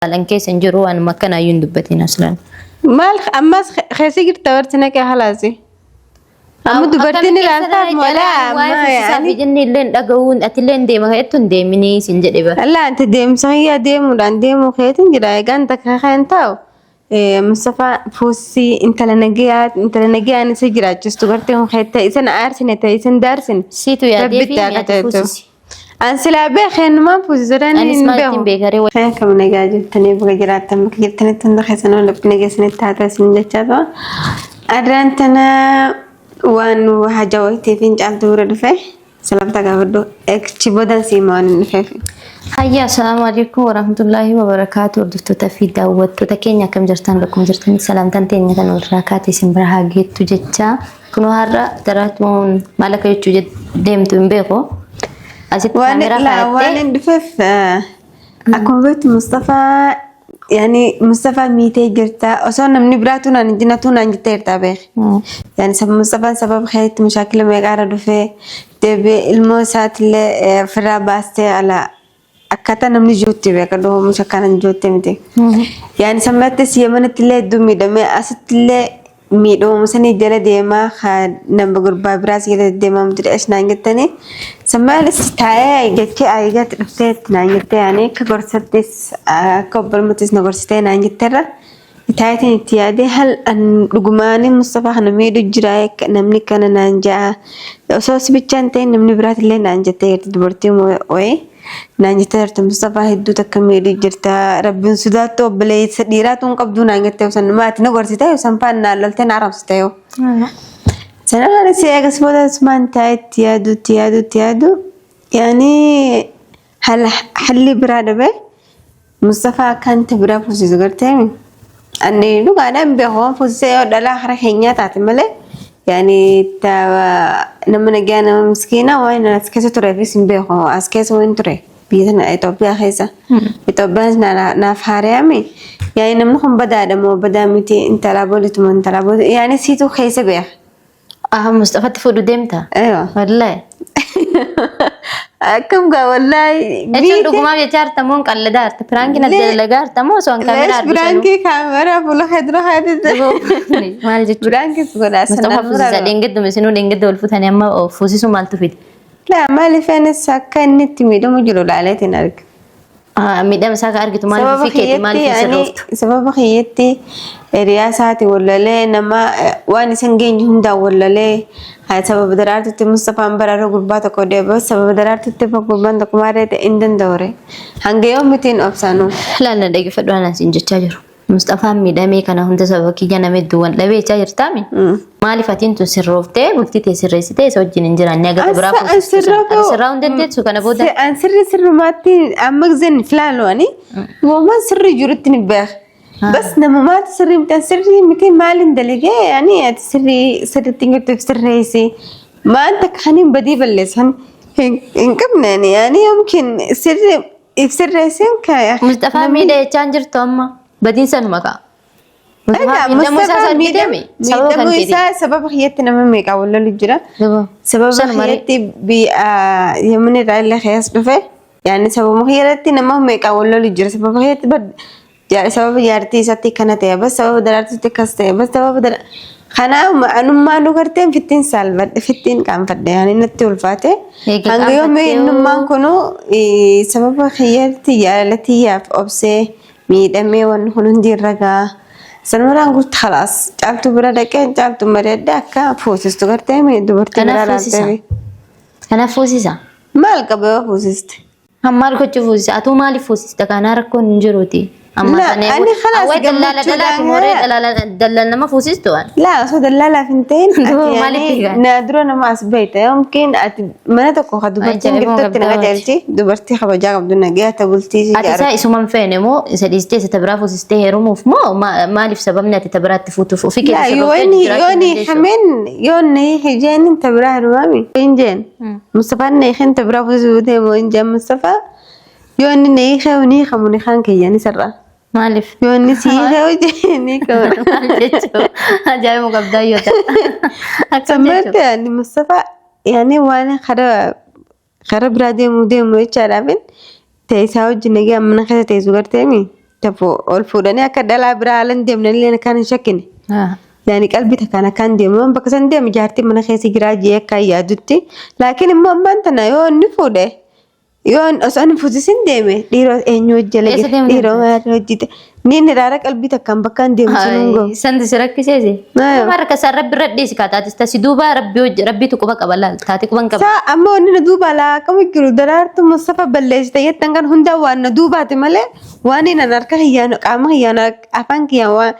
Alan keessa hin jiru waanuma akkanaayyuu hin dubbatin aslan. Maal ammas keessa jirta barti naqee halaasi. Amma dubartiin ilaaltaaf malaa amma yaani. Jenne illee hin dhaga'uun ati illee hin deema jettu hin deeminii sin jedhe bara. Allaa anti deemsa kiyya deemuudhaan deemuu keetiin jira egaan takka kan taa'u. Mustafaa fuusii intala nagayaa intala nagayaan isa jiraachistu gartee kun keetta isa na aarsine ta'e isa hin daarsine. Siitu yaadee fi Rabbitti haa nyaata qajeelchu. fuusisi. An silaa beekeen numaan fuusisadhaan Anis hin maal ittiin beeku. beekaree Kan akkam nagaa jirtanii bakka jiraattan bakka jirtanitti hunda keessanuu lubni keessanitti haa ta'u isin jechaa ta'u. Adraan tana waan haja wayitiif hin caaltu bira dhufe salaamtaa gaafadhu. Achi boodan siima waan hin dhufeef. Hayya, assalaamu alaikum warahmatullaahi wabarakaatu. Hordoftoota fi daawwattoota keenya akkam jirtan? Bakkuma jirtanitti salaamtaan teenya kan walirraa kaate isin bira haa geettu jecha. Kunoo har'a daraartuun maal akka jechuu deemtu hin beeku. Asitti Waan kaameeraa laa waan kaa'attee hin dhufeef akkuma beektu Mustafaa yaani Mustafaa miitee jirta osoo namni biraatu naan hin jinnatu naan jettee jirta beek. Yaani sab Mustafaan sababa keetti mushaakila meeqaarra dhufee deebi'ee ilmoo isaatillee ofirraa baastee ala akkaataa namni jirutti beeka dhoomuus akkaan jirutti miti. Yaani sammattis Yemenatti illee hedduu miidhamee asitti illee miidhamuma sanii jala deemaa kan nama gurbaa biraas jala deemaa miti dha naan jettanii. Sammaanis taa'ee jechee ayigaatti dhuftee naan jettee yaani akka gorsattis akka obbolummattis na gorsitee naan jetteerra. Taayitiin itti yaadee hal an dhugumaanii Mustafaa kana miidhu jira namni kana naan ja'a. Osoo si bichaa hin ta'in namni biraatillee naan jettee jirti dubartiin wayii naan jettee jirti Mustafaa hedduu takka miidhu jirta rabbiin sodaattu obboleessa dhiiraatu hin qabdu naan jettee osoo maati na gorsite osoo faan naan loltee na arabsite yoo. Sanarraan si eegas booda asumaan taa'ee itti yaadu itti yaadu itti yaadu yaani halli biraa dhabee Mustafaa akka inta biraa fuusisu garteemi. Ani dhugaadhaan hin beeku waan fuusisee yoo dhalaa hara keenyaa taate malee yaani nama nagaa nama miskiina waan as keessa tureefis hin beeku as keessa waan ture biyya tana Itoophiyaa keessa. Itoophiyaanis naaf haarayami. Yaani namni kun badaadha moo badaa miti intalaa boolituma intalaa boolituma yaani siitu keessa beeka. Ah, Mustafatti fuudhu deemta? Eewa. Wallaahi. Akkam gaa wallaahi. Jechuun dhugumaaf jecha harta moo qalladaa harta? Piraankiin as dalagaa harta moo osoo an kaameraa Leesh argisanuu? biraankii kaameraa fuula kee dura kaatite. Maal jechuudha? Biraankii godhaa Mustafa sanaan fuusisa dheengadduma isinuu dheengadda wal fuutanii amma fuusisuu maaltu fide? Laa maaliif anis akka inni itti miidhamu jiru laaleetiin arga. Miidhama isaa kan argitu maaliif Sababa ofii keetii maaliif hin kiyyatti sirrooftu? ani sababa kiyyatti hiriyaa isaati wallalee nama waan isan geenye hundaan wallalee sababa daraartutti Mustafaan baraaruu gurbaa tokko deebi'u sababa daraartutti gurbaan tokko maarree ta'e hin danda'ure hanga yoomitiin obsaanu. Laal na dhaggeeffadhu anaan siin jechaa jiru. Musxafaan miidhamee kana hunda sababa kiyya nama hedduu wal dhabee jechaa jirtaami. Maaliif atiin tun sirrooftee bultii tee sirreessitee isa wajjin hin jiraanne aga biraa fuusistu sana. Ati sirraa hin dandeessu kana booda. An sirri sirrumaatti amma gizeen filaalu ani uumamaan sirrii jirutti ni beeka. Bas namumaatu sirrii miti an sirrii miti maaliin dalagee ani ati sirrii sirriitti hin jirtuuf sirreessi. Maan takka kan hin badii balleessan hin qabne ani ani yookiin sirrii If sirreessin kaya. Musxafaa miidha jechaa hin jirtu amma. Badiin sanuma ka'a. Egaa Musxafaa miidhamuu isaa Mustafaa argitee mi? Sababa kan miidhamuu keetiin. isaa sababa kiyyatti nama meeqaa wal lolu jira. Duba. Sababa Sanuma ree. kiyyatti biyya Yemen irraa illee keessa dhufe. Yaani sababa kiyyatti nama meeqaa wal lolu jira. Sababa kiyyatti bad sababa jaartii isaatti akkana ta'e bas sababa daraartuutti akkas ta'e bas sababa dara kanaaf anummaa nu garteen fittiin saalfadhe fittiin qaanfadhe yaani natti ulfaate. Eega Hanga yoomii qaanfattee innummaan kunu sababa kiyyatti jaalala tiyyaaf obsee miidhamee wanni kun hundi irra ga'a. Sanumarraan guutti khalaas caaltuu bira dhaqee caaltuu mari'adhe akka fuusistu gartee dubartii Kanaaf biraa fuusisa. laaltee. Kanaaf fuusisa. Maal qaba yoo fuusiste? Maal gochuu fuusisa? Atuu maaliif fuusista? Kanaa rakkoon hin jiruuti. Amma La, sana ani khalaas awwee dallaala gammachuudhaan dhalaati mooree gara- dalaala dallal nama fuusistu waan. Laa osoo dallaalaaf hin ta'in ati Duuba maaliif yaani fiigaa? na dura nama as beekta yookiin ati mana tokko ka dubartiin Ajaa'ibuma jirtutti na qabdaa qajeelchi dubartii kabajaa qabdu nagaya ta bultii si Ati isaa jaaru. isuma hin feene moo isa dhiistee isa ta biraa fuusistee heerumuuf moo maaliif sababni ati ta biraatti fuutuuf ofii Laa keessa yoo sirrooftee inni jiraachuu yoo hin inni dandeessu? hameen yoo inni hijeen ta biraa heerumaami hin jeen. Mustafaan na hiikeen ta biraa fuusisuu deemu hin jeen Mustafaa yoo inni na hiikee ni hiikamu ni kaan kiyya ni sarraa. Maaliif? Yoo inni si hiikee hojii ni hiikamu. Maal jechuun ajaa'iba qabdaa yoo ta'u. Akkam Sammaatti jechuun? ani Mustafaa yaani waan karaa karaa biraa deemu deemu jechaadhaafin teessaa wajjin nagaa mana keessa teessu garteemi. Ol fuudhanii akka dhalaa biraa haala hin deemne illee kan hin shakkine. Yaani qalbii takkaan akkaan deemu yoon bakka san deemu jaartiin mana keessa jiraa jee akka yaadutti. Laakiin immoo ammaan tana yoo inni fuudhe yoo osoo inni fuusisin deeme dhiiroo eenyu hojjala Eessa jira deemte? dhiiroo maal hojjete ni inni raara qalbii takkaan bakka hin deemu sun hin gahu. Santi si rakkiseesi. Ayyo. Nama harka isaa rabbi irra dhiisi kaa taatis tasi duuba rabbi hojje rabbitu quba qaba laal taate quba hin qabu. Saa amma wanni na duuba laa akkami jiru daraartu Mustafa balleessite jettan kan hundaa waan na duubaati malee waan inni harka kiyyaan qaama kiyyaan afaan kiyyaan waan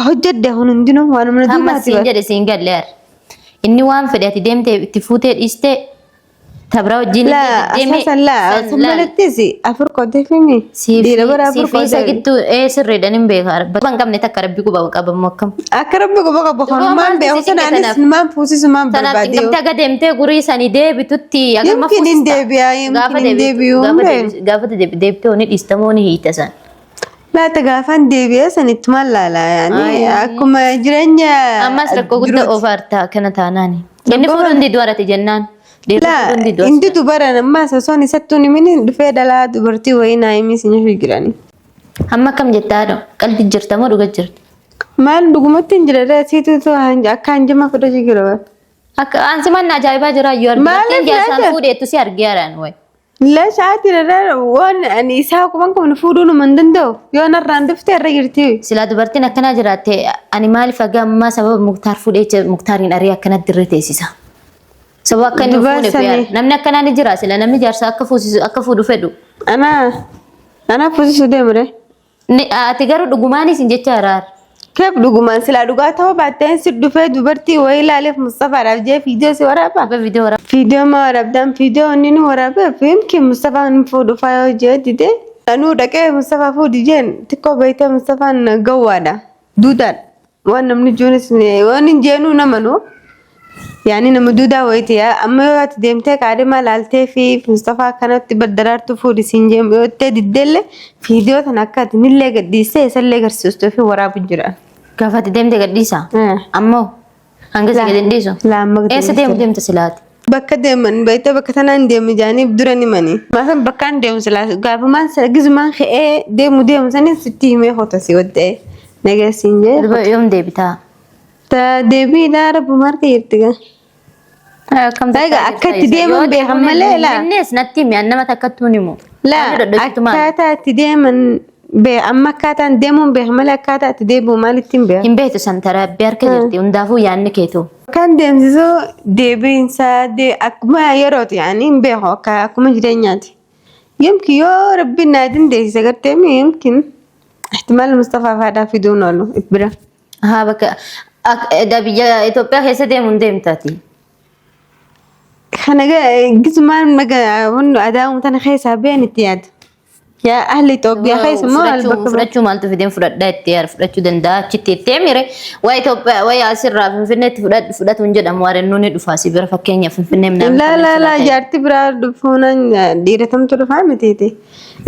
hojjedhe kun hundinuu waanuma na Amma duubaati siin bara. jedhe siin galle har. Inni waan fedhe ati deemte itti fuutee dhiiste tabra wajjin Laa deeme asasan laa san san laal. malattis afur qoteefimi dhiira bara afur Siifii isa qoteefi. gittuu ee sirriidhaan hin beeka. Quba hin qabne takka rabbi quba qabamu akkam. Akka rabbi quba qabu Duroo kan maan maaltu beeku si cinqe sana anis tanaaf? maan fuusisu maan Tanaaf barbaade. cinqamtee aga deemtee gurii sanii deebitutti agama Yumkin hin fuusista. deebi'a yumkin Gaafa hin deebitu deebi'u gaafa hin deebitu gaafa deebitee honi dhiistamoo ni hiita san. Laata gaafaan deebi'ee sanitti maal laala yaani Ayii. akkuma jireenya Ammas rakkoo guddaa jiruuti. ofaarta kana taanaani. Inni Rakkoo fuudhu hundi du'arati jennaan. Dhiirri Laa fuudhu hundi du'as. hindi dubaran ammaas osoo isattuu himin dhufee dhalaa dubartii wayii naa himii sin jechuu jirani. Amma akkam jettaa haadha? Qalbii jirta moo dhuga jirta? Maal dhugumatti hin jira siitu akka hanjama fudhachuu jira. Akka ansi manna ajaa'ibaa jira iyyuu argu. Maaliif Dubartiin jaarsaan laata? fuudheettu si argee araan wayi. Laa sa'aatii irra waan ani isaa quban qabnu fuudhuu numa hin danda'u. Yoo narraan dhufte irra jirti. Silaa dubartiin akkanaa jiraatte ani maaliif haga ammaa sababa Muktaar fuudhee Muktaariin arii akkanatti dirree teessisa. Sababa akka inni hin Dubaa fuune sanii. fe'an. Namni akkanaa ni jira sila namni jaarsa akka fuusisu akka fuudhu fedhu. Anaa anaa fuusisuu deemre. Ati garuu dhugumaanis hin jecha araar. Keef dhugumaan silaa dhugaa ta'uu baatteen si dhufee dubartii wayii ilaaleef Mustafaadhaaf jee fiidiyoo si waraaba. Abbaa viidiyoo waraaba. Fiidiyoo ma waraabdaan fiidiyoo inni nu waraabeef yumkin Mustafaan fuudhu faa yoo jee dide. Anuu dhaqee Mustafaa fuudhi jeen xiqqoo beektee Mustafaan gowwaadha. Duudaadha. Waan namni juunis waan hin jeenuu namanuu. Yaani nama duudaa wayiiti yaa amma yoo ati deemtee kaadhimaa laaltee fi Mustafaa akkanatti baddaraartuu fuudhi siin jeemu yoo ittee diddeellee fiidiyoo tana akka ati nillee gadhiistee isallee garsiistuu fi waraabu jira. Gaafa ati deemte gadhiisa. Ammoo hanga si gadi hin dhiisu. Laa amma gadi Eessa hin deemu dhiisu. deemta silaati? Bakka deeman beektee bakka tanaan deemu jaaniif dura ni mani. Maasan bakkaan deemu silaa gaafumaan sila gizumaan ka'ee deemu deemu sanis sitti himee hota si wadda'ee nageessiin jee. Duba yoom deebitaa? Ta deebiidhaa rabbuma harka jirti gaa. Akkam Egaa akka itti deeman beekan malee laa. Innis natti himi an nama takkattuu hin himu. Laa Waan dhodhochitu maal? akkaataa itti deeman bee amma akkaataan deemuun beekan malee akkaataa itti deebi'u maalitti hin beekan. Hin beektu san tarabbii harka jirti hundaafuu yaadni keetu. Kan deemsisu deebiinsaa akkuma yerooti yaani hin beeku akka akkuma jireenyaati. Yomki yoo rabbiin naa dandeessise gartee mi yomkin ihtimaal Mustafaa faadhaa fiduun oolu bira. Haa bakka edda biyya Itoophiyaa keessa deemuun deemtaati. Kana gisumaan adaa'uun tana keessaa been itti yaada. Yaa ahli Itoophiyaa keessa immoo al bakka bira. Fudhachuu maaltu fideen fudhadhaa itti yaada fudhachuu danda'a achitti itti emire waa Itoophiyaa waa asirraa Finfinneetti fudhatu hin jedhamu waan inni dhufa asii bira fakkeenyaaf Finfinnee minaamin Laa laa laa jaartii biraa dhufuunaan dhiiratamtu dhufaa mitiiti.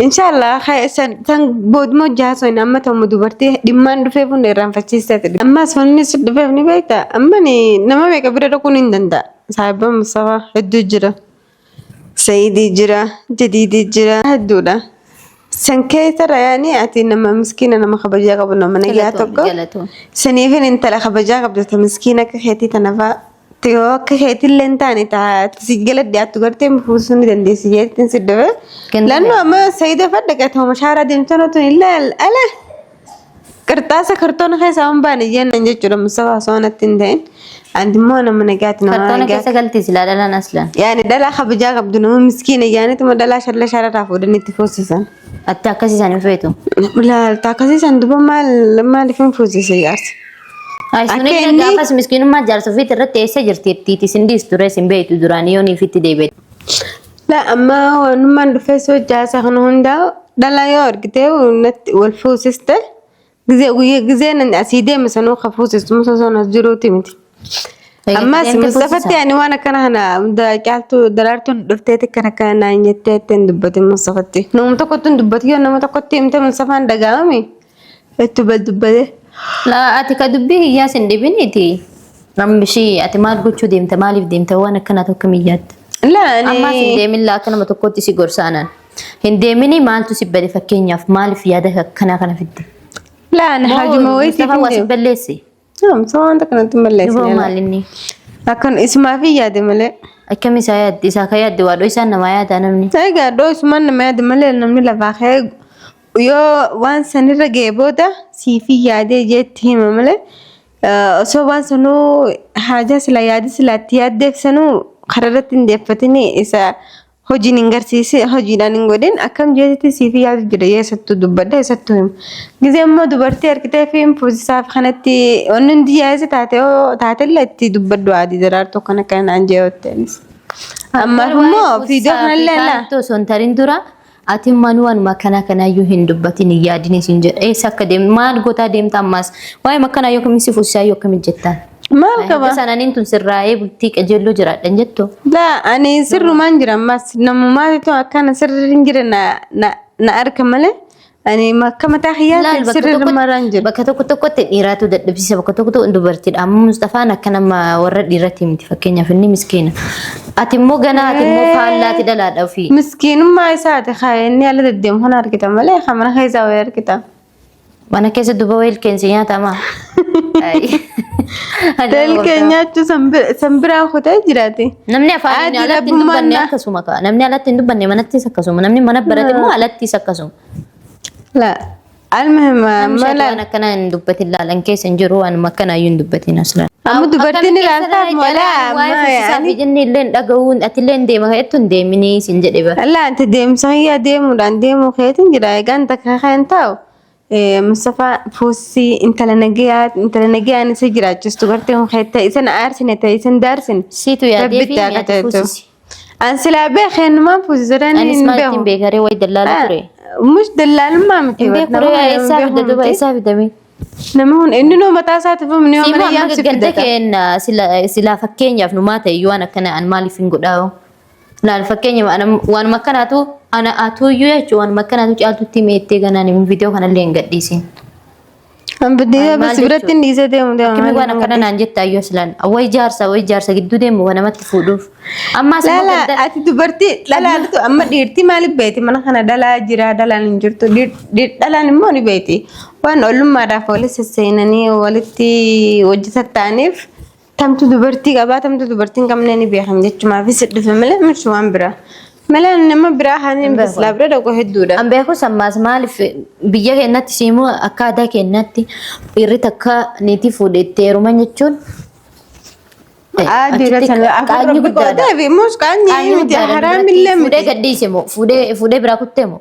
Inshaallah san booduma jaasoo hin amma ta'u dubartii dhimmaan dhufeef hunda irraanfachiisteeti. Ammas wanni si dhufeef ni beekta. Amma nama meeqa bira dhaquun hin danda'a. Saahiba Mustafaa hedduu jira. Sa'iidii jira, Jadiidii jira hedduudha. San keessarra yaani ati nama miskiina nama kabajaa qabu nama nayyaa tokko. Saniifin intala kabajaa qabdu ta miskiina akka keetii tana fa'a. Yoo akka keetillee hin taane taate si gala dhiyaattu gartee fuusuu ni dandeessi jeettiin si dhufe. Lannoo amma sayida fadha qatama shaaraa deemtan otoo hin ilaal ala qirxaasa kartoona keessaa hin baane jennan jechuudha Mustafaa osoo natti hin ta'in. Anti immoo nama nagaati nama Kartoona nagaati. keessa galti silaa dhalaan aslan. Yaani dhalaa kabajaa qabdu nama miskiina yaanituma dhalaa shalla shaararraa fuudhanii itti fuusisan. Atti akkasii isaan hin feetu. Laalta akkasii san duba maal maaliif hin fuusise jaarsa? Ay, Akka sunillee inni- gaafas miskiinummaa jaarsa ofiitti irratti eessa jirti ittiiti isin dhiistu ture isin beektu duraan yoon ifitti deebi'e. La amma waanummaan dhufee si hojjaasa kana hundaa dhalaa yoo argite natti wal fuusiste gizee guyyaa gizee nan asii deeme sanuu ka fuusistu musa osoo as jiruuti miti. Ammas Mustafatti ani waan akkana kana hunda caaltuu daraartuun dhufteeti akkana akkana naan jettee itti hin dubbatin Mustafatti. Nama tokkotti hin dubbatu yoo nama tokkotti himte Mustafaan dhaga'ame itti bal dubbate. Laa ati ka dubbii hiyyaas hin dhibiniiti. Rambishii ati maal gochuu deemta maaliif deemta waan akkanaa tokko miyyaatti. Laa ani Ammaas hin deemin laa akka nama tokkotti si gorsaanan. Hin deemini maaltu si bade fakkeenyaaf maaliif yaada akkanaa kana fidde? Laa ani hajuma wayiitiif Mustafaa hin waa si deemu. balleesse. Mustafaa wanta kanatti hin Duboo balleessine. maal inni? Akkan isumaaf hin yaade malee. Akkam isaa yaadde isaa ka yaadde waa dhoo isaan namaa yaada namni. Egaa dhoo isumaan nama yaade malee namni lafaa ka'ee yoo waan sanirra ga'e booda siif hin yaadee jeetti hima malee osoo waan sanuu haajaa sila yaade sila itti yaaddeef sanuu kararratti hin deeffatini isa hojiin hin garsiisin hojiidhaan hin godhin akkam jeetitti siif yaadu jira eessattuu dubbadha eessattuu hima. Gizee immoo dubartii argitee fi fuusisaaf kanatti wanni hundi yaa'isa taate yoo taatellee itti dubbadhu adii daraartuu akkana akkana naan jee yotteenis. Ammaaf immoo viidiyoo kanallee laa. Kaantu osoo hin tarin dura ati manuu waanuma akkanaa kanaayyuu hin dubbatin hin yaadin isin jedha. Eessa akka deemtu maal gootaa deemta ammaas waa'ee makkanaa yoo kamiin si fuusisaa yoo akkamiin jettaan. Maal qaba? Hanga sananiin tun sirraa'ee bultii qajeelloo jiraadhan jettu. Laa ani sirrumaan jira ammas namumaatitu akkana sirri hin jira na na na arka malee ani akka mataa Laal kiyyaatti bakka sirri tokkotti maraan jira. bakka tokko tokkotti dhiiraatu dadhabsiisa bakka tokko tokko dubartiidha. Amma Mustafaan akka nama warra dhiirratti miti fakkeenyaaf inni miskiina. Ati immoo ganaa ati immoo faallaati dhalaadha ofii. Miskiinummaa isaati haa inni ala deddeemu kana argita malee kan mana keessaa wayii argita. Mana keessa duba wayii ilkeensi nyaatama. Ilkee nyaachuu san biraa kutee jiraate. Namni afaan Adii alatti hin rabbummaan dubbanne na- akkasuma ka'a. Namni alatti hin dubbanne manattis akkasuma. Namni mana barate immoo alattis akkasuma. La almuhim Namni mala waan akkana hin dubbatin laalan keessa hin jiru waan akkanaayyuu hin dubbatin aslan. Amma dubartiin ilaaltaaf mola Waa'ee fuusisaa fi jennee illee hin dhaga'uun ati illee hin deema jettu hin deeminii sin jedhe bara. Alla ati deemsa kiyya deemuudhaan deemuu keetiin jira egaan takka kan taa'u Mustafaa fuusii intala nagayaa intala nagayaan isa jiraachistu gartee kun keetta isa na aarsine ta'e isa hin daarsine. Siitu yaadee fi Rabbitti haa nyaata qajeelchu. fuusisi. An silaa beekee numaan fuusisa Anis hin maal ittiin beeku. beekaree wayi dallaala ture. Mush dallaalummaa miti. Hin beeku ree eessaa fida duuba eessaa fidame. Nama hun inni nuu mataa isaatiif humni yoo Siimuu mana amma yaamsi ganda fidata. keenya silaa fakkeenyaaf numaa ta'e iyyuu waan akkana an maaliif hin godhaa? Laal fakkeenya waanuma akkanaatu ana atuuyyuu jechuun waanuma akkanaatu caaltutti meettee ganaan viidiyoo kanallee hin gadhiisin. Ambidii Maal bas biratti hin dhiisee deemu deema. Akkamii waan akkana naan jetta ayyoo silaan wayi jaarsa wayi jaarsa gidduu deemu waan namatti fuudhuuf. Ammaas immoo Lala ganda ati dubartii dhalaatu amma dhiirtii maaliif beeti mana kana dhalaa jira dhalaan hin jirtu dhalaan immoo ni beeti waan ollummaadhaaf walitti sesseenanii walitti hojjetan ta'aniif tamtu dubartii qabaa tamtu dubartii hin qabne ni beekan jechumaafis dhufe malee miti waan biraa malee nama biraa haani bislaa bira dhaqu hedduudha. An beekus ammaas maaliif biyya keenyatti siimuu akka aadaa keenyatti dhiirri takka niitii fuudhe itti heeruman jechuun Aadii achitti sana afur qaanyi rabbi guddaadha. qoodee fi muus qaanyi Qaanyi miti guddaadha haraamillee duratti. Fuudhee miti. gadhiise moo fuudhee biraa kuttee moo?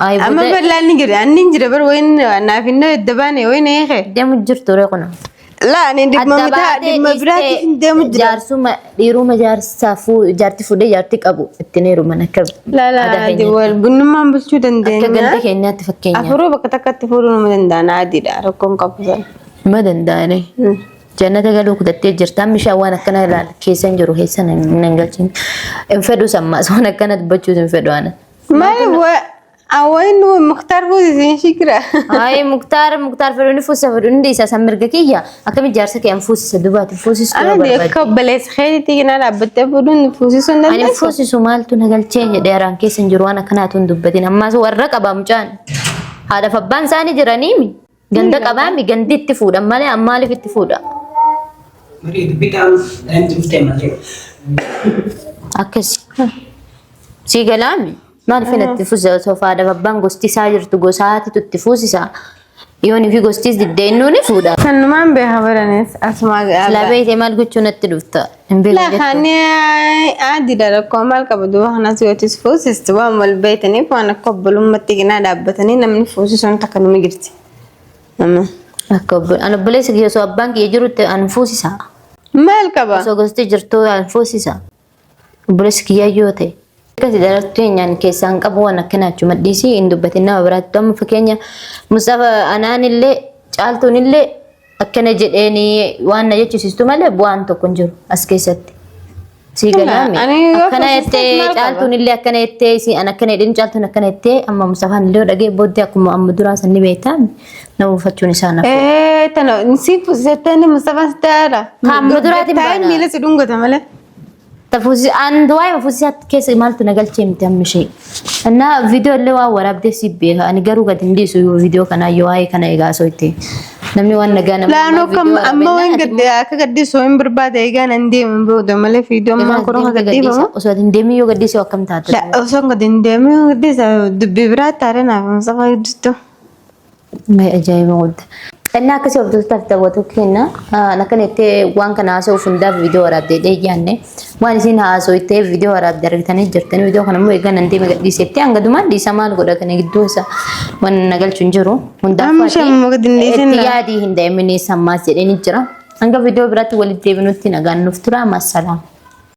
Ayi Amma fuudhee bal'aan ni jira anni hin jira bar wayin naaf hin edda baane wayin eeke. deemu jirtu ree kuna. Laa ani dhimma Adda mitaa baatee dhimma biraatiif hin deemu dhiistee jira. jaarsuma dhiiruma jaarsaa jaartii fuudhee jaartii qabu ittiin heeruman akka Laa laa aadaa adi keenyaatti. wal bunnummaan bulchuu Akka ganda dandeenya. keenyaatti fakkeenyaaf. Afuruu bakka takkatti fuudhuu nama danda'an adiidha rakkoon qabu sana. Hima danda'anii. Jannata galuu kutattee jirta. Amma ishaan waan akkana ilaala. Keessa hin jiru keessa nan galchin. Hin fedhu sammaas waan akkana dubbachuus hin fedhu ana. Maali wayin Muktaar fuusisiin shikira. Ayi Muktaar Muktaar fedhu ni fuusisa fedhu ni dhiisa san mirga kiyya. Akkami jaarsa kee an fuusisa dubaati fuusistu yoo Ana barbaadde. akka obboleessa keetiitti na dhaabbattee fuudhuun fuusisuu hin Ani dandeessu. fuusisu maaltu na galchee jedhee araan keessa hin jiru waan akkanaatu hin dubbatin. Ammaas warra qaba mucaan. Haadhaaf abbaan isaanii jiraniimi. Ganda qabaami gandi itti fuudhan malee amma maaliif itti fuudha? Marii dubbitaan daa'imti dhuftee malee. Akkasi. Sii galaami? Maaliif hin itti fuusisa osoo haadhaaf abbaan gosti isaa jirtu gosaatitu itti fuusisa. Yoonii fi gostis diddee innuu ni fuudha. Kanumaan beeka baranis asuma Silaa beeytee maal gochuu natti dhufta? Hin beeku Laa jettu. kan adiidha rakkoo maal qabu duuba kanas yootis fuusisti waan wal beeytaniif waan akka obbolummaatti cinaa dhaabbatanii namni fuusisuun takka numa jirti. Nama. Akka an obboleessa kiyya osoo abbaan kiyya jirutti an fuusisa. Maal qaba? Osoo gosti jirtu an fuusisa. Obboleessi kiyyaa yoo ta'e. Akkasi darartuu eenyaan keessaa hin qabu waan akkanaa jechuun madhiisii hin dubbatin nama biraatti. Amma fakkeenya Mustafa anaan illee caaltuun illee akkana jedheeni waan na jechisiistu malee bu'aan tokko hin jiru as keessatti. Sii galaame. Ani yoo Akkana fuusisteef jettee maal qaba? caaltuun illee akkana jettee isii an akkana jedheen caaltuun akkana jettee amma Mustafaan illee dhagee booddee akkuma amma duraa san ni beektaa nama uffachuun isaa nafu. Ee tana si fuusisettee inni Mustafaan sitti aara. Kan amma duraatiin Taa'ee baana. miila si dhungata malee. Tafuusi an waa'ee mafuusisaa keessa maaltu na galchee miti amma ishee. Innaa viidiyoo illee waan waraabdee si beeka. Ani garuu gadi hin dhiisu viidiyoo kanaa yoo waa'ee kana egaa osoo itti. Namni waan nagaa nama Laanoo kam amma waan gadde akka gaddisu hin barbaade egaa nan deemu booda malee viidiyoo ammaa kun akka gadhiifamu. Osoo hin deemin yoo gaddiise akkam taata? La osoo gadi hin deemin gaddisa dubbii biraa taaree naaf Mustafaa gidduutti. May ajaa'iba guddaa. Innaa akkasii hordoftoota fi daawwattoota keenya akkan itti waan kana haasa'uuf hundaaf viidiyoo waraabdee dheeyyaanne waan isin haasa'u viidiyoo waraabdee argitanii jirtanii viidiyoo kana immoo egaa nan deeme gadhiisetti hanga dhumaan dhiisa maal godha kana gidduu isa waan na galchu hin jiru. Hundaaf Amma shamma gadi hin dhiisin itti yaadii hin deemini sammaas jedhee ni jira. Hanga viidiyoo biraatti walitti deebinutti nagaan nuuf tura. Massalaam.